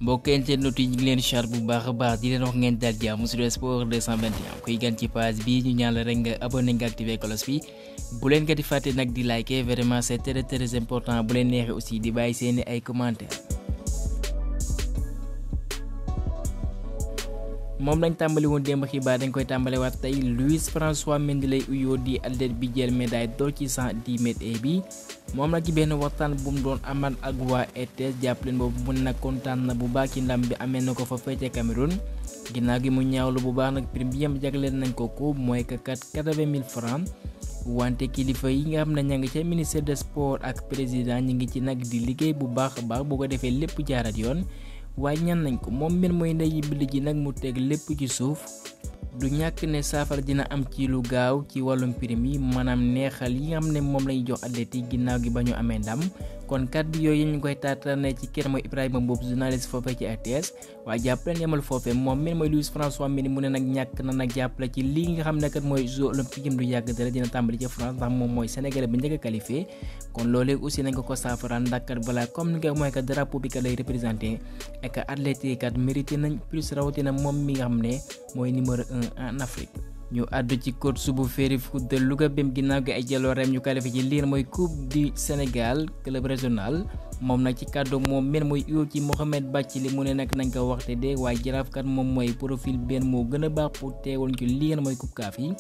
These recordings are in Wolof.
mbokk internet yi ñu ngi leen char bu baax a baax di leen wax ngeen dal jàmm sur sport 221 kuy gan ci page bi ñu ñaan la rek nga abonné nga activé cloche bi bu leen nga di fàtte nag di liker vraiment c'est très important bu leen neexee aussi di bàyyi seeni ay commentaires. moom lañ tàmbali woon démb xibaar dañ koy tàmbalewaat tey Luis François Mendy lay uyoo di athlète bi jël médaille d'or ci 110 mètres bi moom nag ci benn waxtaan bu mu doon amal ak waa RTS jàppaleen boobu mun nag kontaan na bu baax ci ndam bi amee na ko fa fecce Cameroun ginnaaw gi mu ñaawlu bu baax nag prime bi yam jagleel nañ ko ko mooy que 80 000 francs wante kilifa yi nga xam ne ña ngi ca ministère des sports ak président ñi ngi ci nag di liggéey bu baax a baax bu ko defee lépp jaarat yoon waaye ñaan nañ ko moom mbir mooy ndeyi bind ji nag mu teg lépp ci suuf du ñàkk ne saafara dina am ci lu gaaw ci wàllum prime yi maanaam neexal yi nga xam ne moom lañuy jox athlètes yi ginnaaw gi ba ñu amee ndam kon kàddu yooyu ñu koy taataane ci kër mooy Ibrahima boobu journaliste foofee ci RTS waaye jàppaleen yemal foofee moom min mooy Luis François Mendy mu ne nag ñàkk na nag jàppale ci lii nga xam ne kat mooy jeux olympiques du yàgg dara dina tàmbali ci France ndax moom mooy sénégalais bi njëkk a qualifié kon loolee aussi nañ ko saafara ndax kat balaa comme ni nga mooy kat drapeau bi kat lay représenté et que athlètes yi kat mérité nañ plus rawatina moom mi nga xam ne mooy numéro 1 en Afrique. ñu àddu ci coach bu Ferry Foot de Louga bém ginnaaw gi ay jalooreem ñu qualifié ci liir mooy coupe du Sénégal club régional moom nag ci kàddu moom men mooy uyoo ci Mohamed Bathily mu ne nag nañ ko waxte de waaye jaraafkat moom mooy profil benn moo gën a baax pour teewoon ci liir mooy coupe CAF yi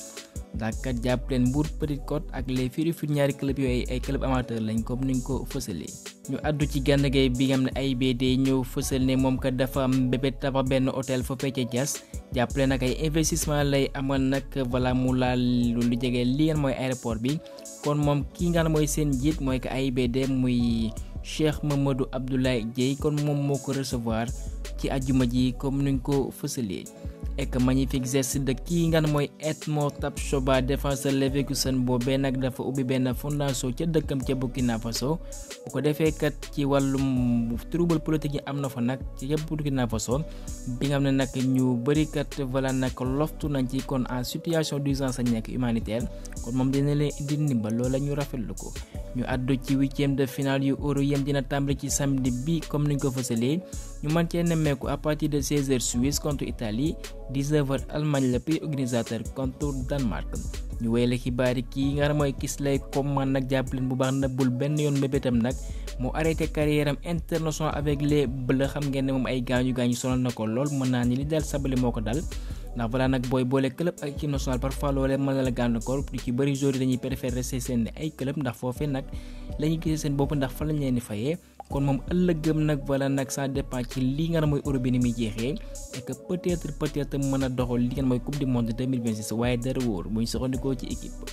ndax kat jàpp leen Mbour Petite Côte ak les Ferry Foot ñaari club yooyu ay club amateur lañ comme niñ ko fësalee. ñu àddu ci Gana Gueye bi nga xam ne AIBD ñëw fësal ne moom kat dafa am bébét tabax benn hôtel fa fecce Diass jàppale nag ay investissement lay amal nag voilà mu laal lu jege lii mooy aéroport bi kon moom kii nga xam ne mooy seen njiit mooy que AIBD muy Cheikh Mamadou Abdoulaye Dieye kon moom moo ko recevoir ci àjjuma ji comme nuñ ko fësalee. ek magnifique geste de kii nga xam ne mooy Edmond Tapsoba défenseur Leverkusen boobee nag dafa ubbi benn fondation ca dëkkam ca Burkina Faso bu ko defee kat ci wàllum trouble politique yi am na fa nag ci yëpp Burkina Faso bi nga xam ne nag ñu bëri kat voilà nag loftu nañ ci kon en situation d'urgence nekk humanitaire kon moom dina leen indi ndimbal loola ñu rafetlu ko. ñu àddu ci 8e de finale yu Euro yem dina tàmbali ci samedi bi comme niñ ko fësalee ñu mën cee nemmeeku à partir de 16h Suisse contre Italie 19h Allemagne le pays organisateur contre Danemark ñu wéyale xibaar yi kii nga xam mooy Kingsley Coman nag jàppaleen bu baax nëbbul benn yoon mébétam nag mu arrêté carrière am international avec les Bleus xam ngeen ne moom ay gaañu sonal na ko lool mën naa ni li dal Sabaly moo ko dal ndax voilà nag booy boole club ak équipe nationale parfois loolee mën na la gàllankoor du ci bëri joueurs yi dañuy préférer rester seen ay club ndax foofee nag la ñuy gisee seen bopp ndax fa lañ leen di fayee kon moom ëllëgëm nag voilà nag ça dépend ci lii nga xam mooy Euro bi ni muy jeexee et que peut-être mën a doxal li nga mooy coupe du monde 2026 waaye dara wóor bu ñu soxandikoo ci équipe.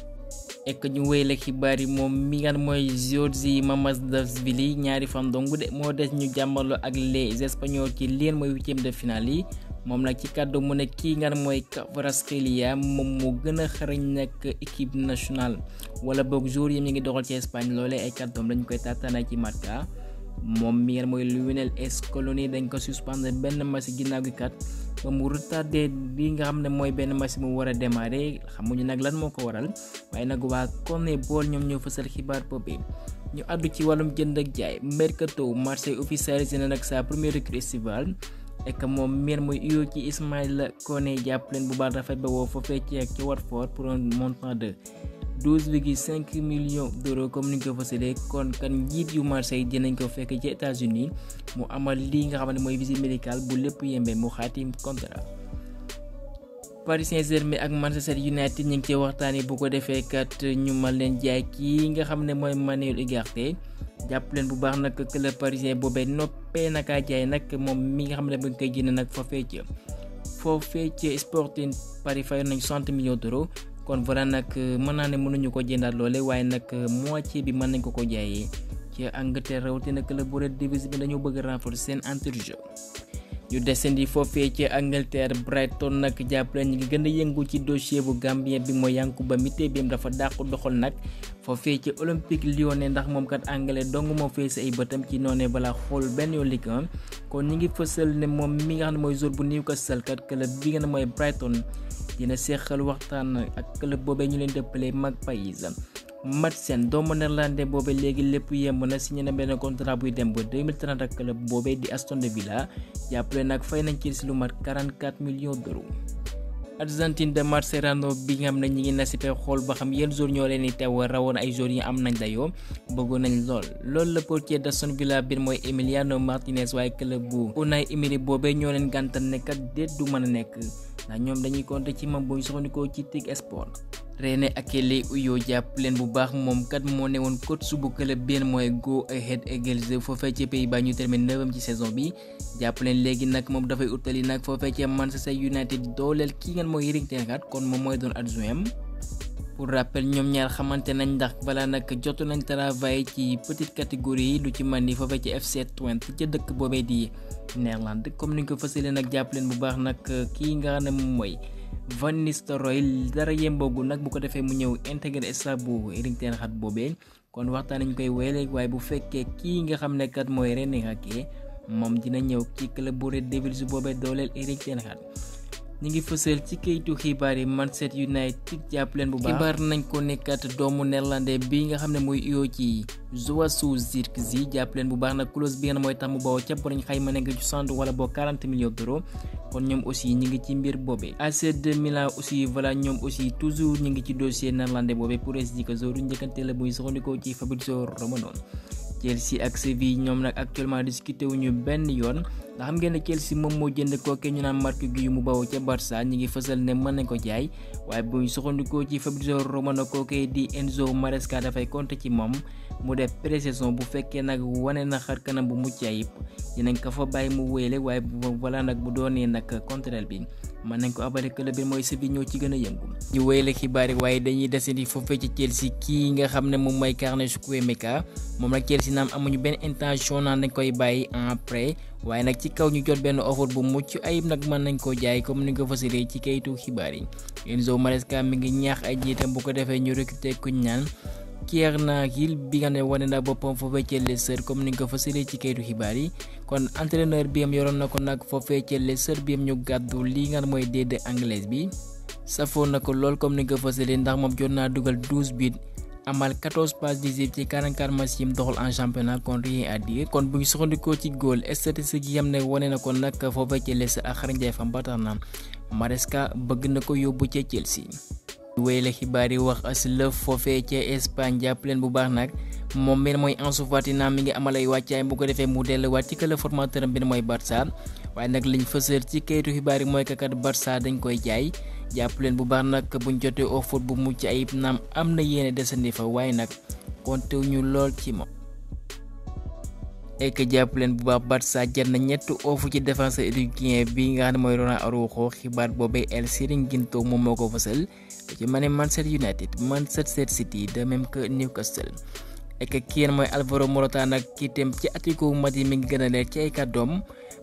ek ñu wéyale xibaar yi moom mi nga mooy Giorgi Mamardashvili ñaari fan dong de moo des ñu jàmmaloo ak les Espagnols ci leen mooy 8e de finale yi moom nag ci kàddu mu ne kii nga mooy Kvaratskhelia moom moo gën a xarañ nag équipe nationale wala boog jour yi ñu ngi doxal ci Espagne loolee ay kàddoom lañ koy taataana ci Marca moom mi nga mooy Lionel Scaloni dañ ko suspendre benn match ginnaaw gi kat ba mu retardé bi nga xam ne mooy benn match mu war a démarrer xamuñu nag lan moo ko waral waaye nag waa CONMEBOL ñoom ñoo fësal xibaar boobu ñu àddu ci wàllum jënd ak jaay mercato Marseille officialisé na nag sa première recrue estivale et que moom miir mooy uyoo ci Ismaïla Koné jàppaleen bu baax rafet ba woo foofee ci ak ci Watford pour un montant de 12,5 millions d'euros comme ni ñu ko fësalee kon kan njiit yu Marseille dinañ ko fekk ci États-Unis mu amal lii nga xam ne mooy visite médicale bu lépp yembe mu xaatim contrat. Paris Saint-Germain ak Manchester United ñu ngi ci waxtaan yi bu ko defee kat ñu mën leen jaay kii nga xam ne mooy Manuel Ugarte jàpp leen bu baax nag club parisien boobee noppee naka jaay nag moom mi nga xam ne ba nga koy jënd nag foofee ci Sporting Paris fay nañ 60 millions d'euros kon voilà nag mën naa ne mënuñu ko jëndaat loole waaye nag moitié bi mën nañ ko jaayee ci Angleterre rawatina club bu red devils bi dañoo bëgg renforcer seen entrejeu. ñu descendi foofee ci Angleterre Brighton nag jàppale ñu ngi gën a yëngu ci dossier bu Gambien bi mooy Yankuba Mité bi dafa dàq doxal nag foofee ci Olympique Lyonnais ndax moom kat anglais dong moo fees ay bëtam ci noonee balaa xool benn yoon Ligue 1 kon ñu ngi fësal ne moom mi nga xam ne mooy joueur bu Newcastle kat club bi nga ne mooy Brighton dina seqal waxtaan ak club boobee ñu leen dëppale Magpies Madsen doomu néerlandais boobee léegi lépp yemb na signé na benn contrat buy dem ba 2030 ak club boobee di Aston Villa jàppale nag fay nañ ci lu mat 44 millions d'euros. Argentine de Mascherano bi nga xam ne ñi ngi nasipe xool ba xam yenn jour ñoo leen di teew rawoon ay jour yi am nañ dayoo bëggoon nañ loolu la portier de Aston Villa bir mooy Emiliano Martinez waaye club bu Unai Emery boobee ñoo leen gàntal ne kat déet du mën a nekk ndax ñoom dañuy compter ci moom bu ñu soxandikoo ci TIC Sport. René Akele Uyo jàpp leen bu baax moom kat moo ne woon coach bu club bi mooy Go Ahead Eagles foofee ci Pays-Bas ñu terminé 9e ci saison bi jàpp leen léegi nag moom dafay utali nag foofee ci Manchester United dooleel kii ngeen mooy Erik ten Hag kon moom mooy doon adjoint. Pour rappel ñoom ñaar xamante nañ ndax balaa nag jotu nañ travail ci petite catégorie yi lu ci mën ni foofee ci FC Twente ca dëkk boobee di Néerlande comme ni ñu ko fësalee nag jàpp leen bu baax nag kii nga xam ne moom mooy Van Nistelrooy dara yemboogu nag bu ko defee mu ñëw intégré staff bu Erik ten Hag boobee kon waxtaan nañ koy wéyale waaye bu fekkee kii nga xam ne kat mooy René Akele moom dina ñëw ci club bu Red Devils boobee dooleel Erik ten Hag. ñi ngi fësal ci kayitu xibaar yi Manchester United jàpp leen bu baax xibaar nañ ko nekkat doomu néerlandais bi nga xam ne mooy uyoo ci Joachim Zirkzee jàpp leen bu baax nag clause bi nga mooy tax mu bawoo ca boroñ xayma nekk ci 60 wala boo 40 millions d'euros kon ñoom aussi ñi ngi ci mbir boobee. AC de Milan aussi voilà ñoom aussi toujours ñi ngi ci dossier néerlandais boobee pour essayer que jour njëkkante la buy soxandikoo ci Fabrizio Romano. Chelsea ak Séville ñoom nag actuellement discuté wuñu benn yoon ndax xam ngeen ne Chelsea moom moo jënd kooke ñu naan Marc Guiu mu bawoo ca Barça ñi ngi fësal ne mën nañ ko jaay waaye buy soxandikoo ci Fabrizio Romano kooke di Enzo Maresca dafay compter ci moom mu def pré-saison bu fekkee nag wane na xar kanam bu mucc ayib dinañ ko fa bàyyi mu wéyale waaye voilà nag bu doonee nag contrat bi mën nañ ko abale club bi mooy Séville ñoo ci gën a yëngu. ñu wéyale xibaar yi waaye dañuy desandi foofee ci Chelsea kii nga xam ne moom mooy Carles Chukwuemeka moom nag Chelsea naam amuñu benn intention naan dañ koy bàyyi en prêt waaye nag ci kaw ñu jot benn offre bu mucc ayib nag mën nañ koo jaay comme ni nga ko fasilee ci kayitu xibaar yi. Enzo Maresca mi ngi ñaax ay jiitam bu ko defee ñu recruter kuñ naan Mikayil bi nga ne wane na boppam foofee ca Leicester comme ni nga ko fasilee ci kayitu xibaar yi kon entraîneur bi am yoroon na ko nag foofee ca Leicester bi am ñu gàddu lii nga mooy dédiée anglaise bi safoo na ko lool comme ni nga ko fasilee ndax moom jot naa dugal 12 buts amal 14 passes décisives ci 44 matchs yi mu doxal en championnat kon rien à dire kon bu ñu soxandikoo ci góol statistique yi am ne wane na ko nag foofee ca Leicester ak xarañteef fam ba tax na Maresca bëgg na ko yóbbu ca Chelsea. wéyale xibaar yi wax as lëf foofee ca Espagne jàpp leen bu baax nag moom mi mooy Ansu Fati mi ngi amal ay wàccaay bu ko defee mu delluwaat ci club formateur bi mooy Barça waaye nag liñ fësal ci kayitu xibaar yi mooy kakat Barça dañ koy jaay jàpp leen bu baax nag buñ jotee offre bu mucc ayib naam am na yéene desandi fa waaye nag compté ñu lool ci moom. ek jàpp leen bu baax Barça jar na ñetti offre ci défenseur uruguayen bi nga xam ne mooy Ronald Araujo xibaar boobee El Chiringuito moom moo ko fësal ci ma ne Manchester United Manchester City de même que Newcastle ek kii mooy Alvaro Morata nag kiitam ci Atlético Madrid mi ngi gën a leer ci ay kàddoom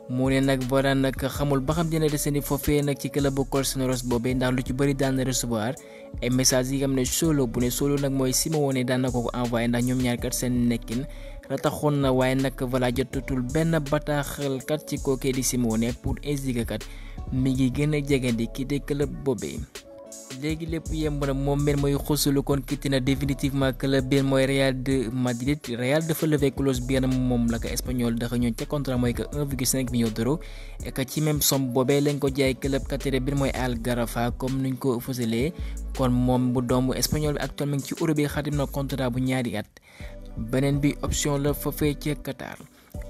mu ne nag voilà nag xamul ba xam dina desandi foofee nag ci club bu Colchoneros boobee ndax lu ci bëri daan na recevoir ay messages yi nga xam ne solo bu ne solo nag mooy Simeone daan na ko envoyé ndax ñoom ñaar kat seen nekkin rataxoon na waaye nag voilà jotatul benn bataaxal kat ci kookee di Simeone pour indiquer kat mi ngi gën a jegandi kii de club boobee. léegi lépp yemb na moom mel mooy xosulu kon kitti na définitivement club bi mooy Real de Madrid Real dafa levé clause bi moom la ko espagnol dafa ñëw ca contrat mooy que 1,5 million d'euros et que ci même somme boobee lañ ko jaay club katére bi mooy Algarafa comme nuñ ko fësalee kon moom bu doomu espagnol bi actuellement ci Europe bi xatim na contrat bu ñaari at beneen bi option la foofee ca Qatar.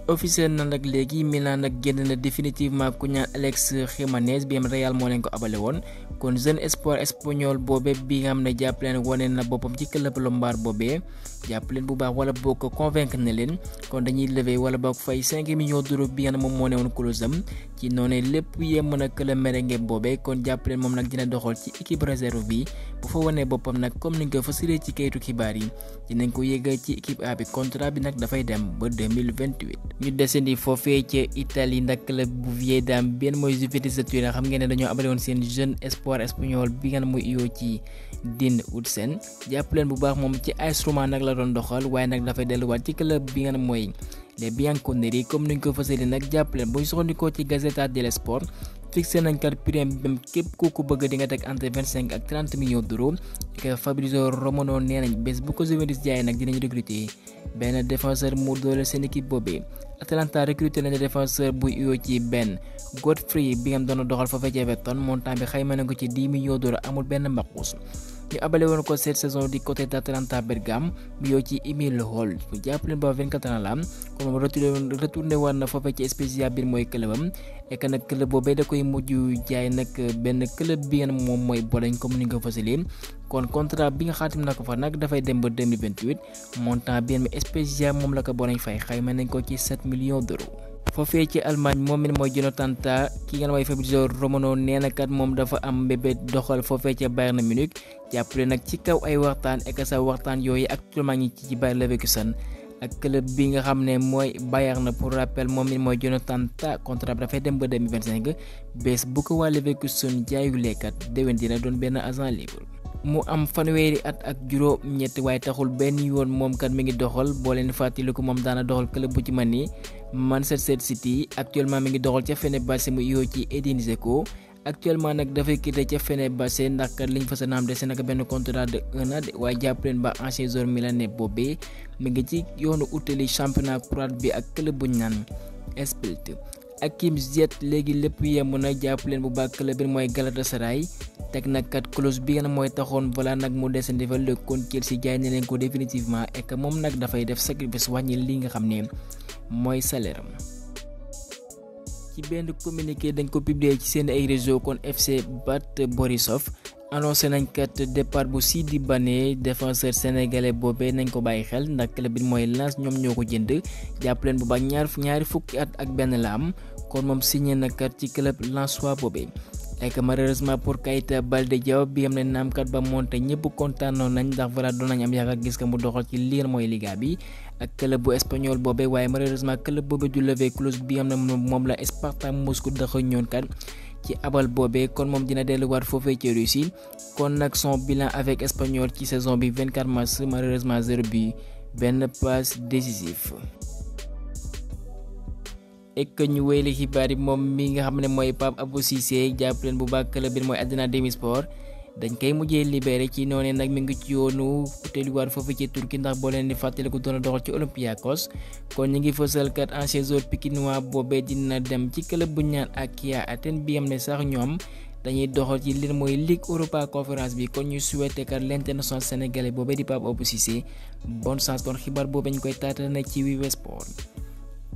officiel na nag léegi Milan nag génn na définitivement ku ñaan Alex Jiménez bi am Real moo leen ko abale woon kon jeune espoir espagnol boobee bi nga xam ne jàpp leen wane na boppam ci club Lombard boobee jàpp leen bu baax wala boo ko convaincre na leen kon dañuy lever wala boo ko fay 5 millions d'euros bi nga xam ne moom moo ne woon clause am ci noonu lépp yem na club merengue boobee kon jàpp leen moom nag dina doxal ci équipe réserve bi bu fa wanee boppam nag comme ni nga ko fasilee ci kayitu xibaar yi dinañ ko yëgal ci équipe A bi contrat bi nag dafay dem ba 2028. ñu desandi foofee ca Italie ndax club bu vieille dame benn mooy Juventus de Turin xam ngeen ne dañoo abale woon seen jeune espoir espagnol bi nga xam ne mooy iyoo ci Dean Huijsen jàpp leen bu baax moom ci AS Roma nag la doon doxal waaye nag dafay delluwaat ci club bi nga xam ne mooy les Bianconeri comme ni ñu ko fasalee nag jàpp leen bu ñu soxandikoo ci Gazzetta dello Sport fixé nañ kat prix bam képp ku ko bëgg di nga teg entre 25 ak 30 millions d'euros que Fabrizio Romano nee nañ bés bu ko Juventus jaay nag dinañ recruter benn défenseur mu doole seen équipe boobee. Atalanta recruter nañ défenseur bu uyoo ci benn Godfrey bi nga doon doxal fa ci Everton montant bi xayma na ko ci 10 millions d'euros amul benn mbaqus. ñu abale woon ko cette saison du côté d'Atalanta Bergame bi yoo ci Emile Hall bu jàppaleen ba 24 ans la am kon moom retourné war na foofee ci Spezia biir mooy clubam et que nag club boobee da koy mujj jaay nag benn club bi ngeen moom mooy Bologne comme ni nga ko fësalee kon contrat bi nga xaatim na ko fa nag dafay dem ba 2028 montant bi ngeen Spezia moom la ko Bologne fay xayma nañ ko ci 7 millions d'euros. foofee ci Allemagne moom it mooy Jonathan Tah ki ngeen mooy Fabrizio Romano nee na kat moom dafa am mbébét doxal foofee ca Bayern Munich jàppale nag ci kaw ay waxtaan ek sa waxtaan yooyu actuellement ñi ci Bayer Leverkusen ak club bi nga xam ne mooy Bayern pour rappel moom it mooy Jonathan Tah contrat dafay dem ba 2025 bés bu ko waa Leverkusen jaayulee kat déwén dina doon benn agent libre. mu am fanweeri at ak juróom ñett waaye taxul benn yoon moom kat mi ngi doxal boo leen fàttaliku moom daana doxal club bu ci man ni Manchester City actuellement mi ngi doxal ca Fenerbahçe mu iyoo ci Edin Dzeko actuellement nag dafay quitté ca Fenerbahçe ndax kat liñ fa sa naam dese nag benn contrat de 1 an waaye jàpp leen ba ancien joueur milanais boobee mi ngi ci yoonu utali championnat croate bi ak club bu ñu naan Split. Hakim Ziyech léegi lépp yemb na jàpp leen bu baax club bi mooy Galatasaray teg nag kat clause bi nga mooy taxoon voilà nag mu desandi fa le kon Chelsea jaay na leen ko définitivement et que moom nag dafay def sacrifice wàññi li nga xam ne mooy salaire am. ci benn communiqué dañ ko publier ci seen ay réseau kon FC Bat Borisov annoncé nañ kat départ bu Sidi Bané défenseur sénégalais boobee nañ ko bàyyi xel ndax club bi mooy Lens ñoom ñoo ko jënd jàpp leen bu baax ñaari fukki at ak benn la am kon moom signé na kat ci club lensois boobee. et que malheureusement pour Keita Baldé Diaw bi am ne naamkat ba monté ñëpp kontaanoon nañ ndax voilà doon nañ am yaakaar gis nga mu doxal ci liir mooy Liga bi ak club bu espagnol boobee waaye malheureusement club boobee du lever clause bi am na moom la Spartak Moscou daxa ñoon kat ci abal boobee kon moom dina delluwaat foofee ci Russie kon nag son bilan avec espagnol ci saison bi 24 matchs malheureusement 0 but benn passe décisif. et que ñu wéyale xibaar yi moom mi nga xam ne mooy Pape Abou Cissé jàpp leen bu baax club bi mooy Adana Demirspor dañ koy mujjee libéré ci noonu nag mi ngi ci yoonu utaliwaat foofu ci Turquie ndax boo leen di fàttaliku doon doxal ci Olympiakos kon ñu ngi fësal kat ancien joueur pikinois boobee dina dem ci club bu ñaan Akia Athènes bi am ne sax ñoom dañuy doxal ci li mooy Ligue Europa Conférence bi kon ñu souhaité kat l'international sénégalais boobee di Pape Abou Cissé bonne chance kon xibaar boobee ñu koy taatane ci Wiwe Sport.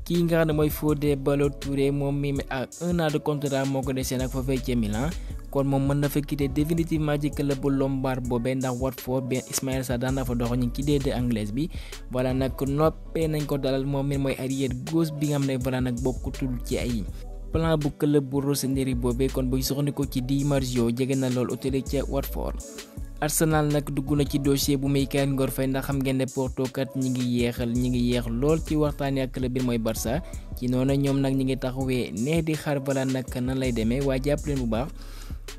kii nga xam ne mooy Fodé Ballo Touré moom mi ak 1 an de contrat moo ko desee nag foofee ca Milan kon moom mën na fa quitter définitivement ci club bu Lombard boobee ndax Watford bien Ismaïla Sarr daan na fa dox ñu ngi ci déedéet anglaise bi voilà nag noppee nañ ko dalal moom mi mooy arrière gauche bi nga xam ne voilà nag bokkutul ci ay plan bu club bu Rossoneri boobee kon buy soxandikoo ci Di Marzio jege na lool utile ca Watford. Arsenal nag dugg na ci dossier bu Mikayil ndax xam ngeen ne Porto kat ñi ngi yeex lool ci waxtaanee ak club bi mooy Barça ci noonu ñoom nag ñi ngi taxawee nee di xaar balaa nag nan lay demee waaye jàpp leen bu baax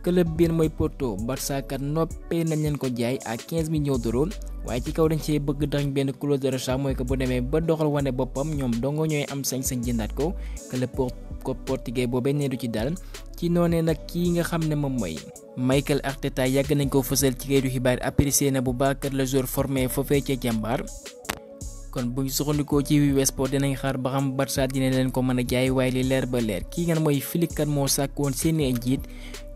club bi mooy Porto Barça kat noppee nañ leen ko jaay à 15 millions d'euros waaye ci kaw dañ see bëgg dañ benn clause de rachat mooy que bu demee ba doxal wane boppam ñoom dongo ñooy am sañ-sañ jëndaat ko club portugais boobee nee du ci dal ci noonee nag kii nga xam ne moom mooy Mikel Arteta yàgg nañ ko fësal ci kayitu xibaar apprécié na bu baax kat la joueur formé foofee ca jàmbaar kon bu ñu soxandikoo ci Wiwe Sport dinañ xaar ba xam Barça dina leen ko mën a jaay waaye li leer ba leer kii nga mooy Flick kat moo sàkkoon seeni njiit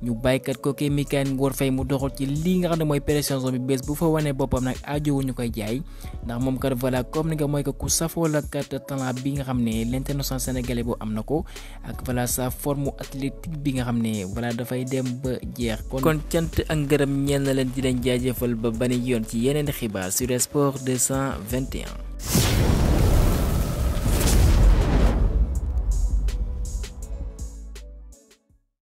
ñu bàyyikat kooku Mikayil mu doxal ci lii nga xam ne mooy pré-saison bi bés bu fa wanee boppam nag aajowu ñu koy jaay ndax moom kat voilà comme ni nga mooy ko ku safoo la kat talent bi nga xam ne l'international sénégalais boo am na ko ak voilà sa forme athlétique bi nga xam ne voilà dafay dem ba jeex. kon cant ak ngërëm ñeen na leen di leen jaajëfal ba bani yoon ci yeneen xibaar sur Sport 221.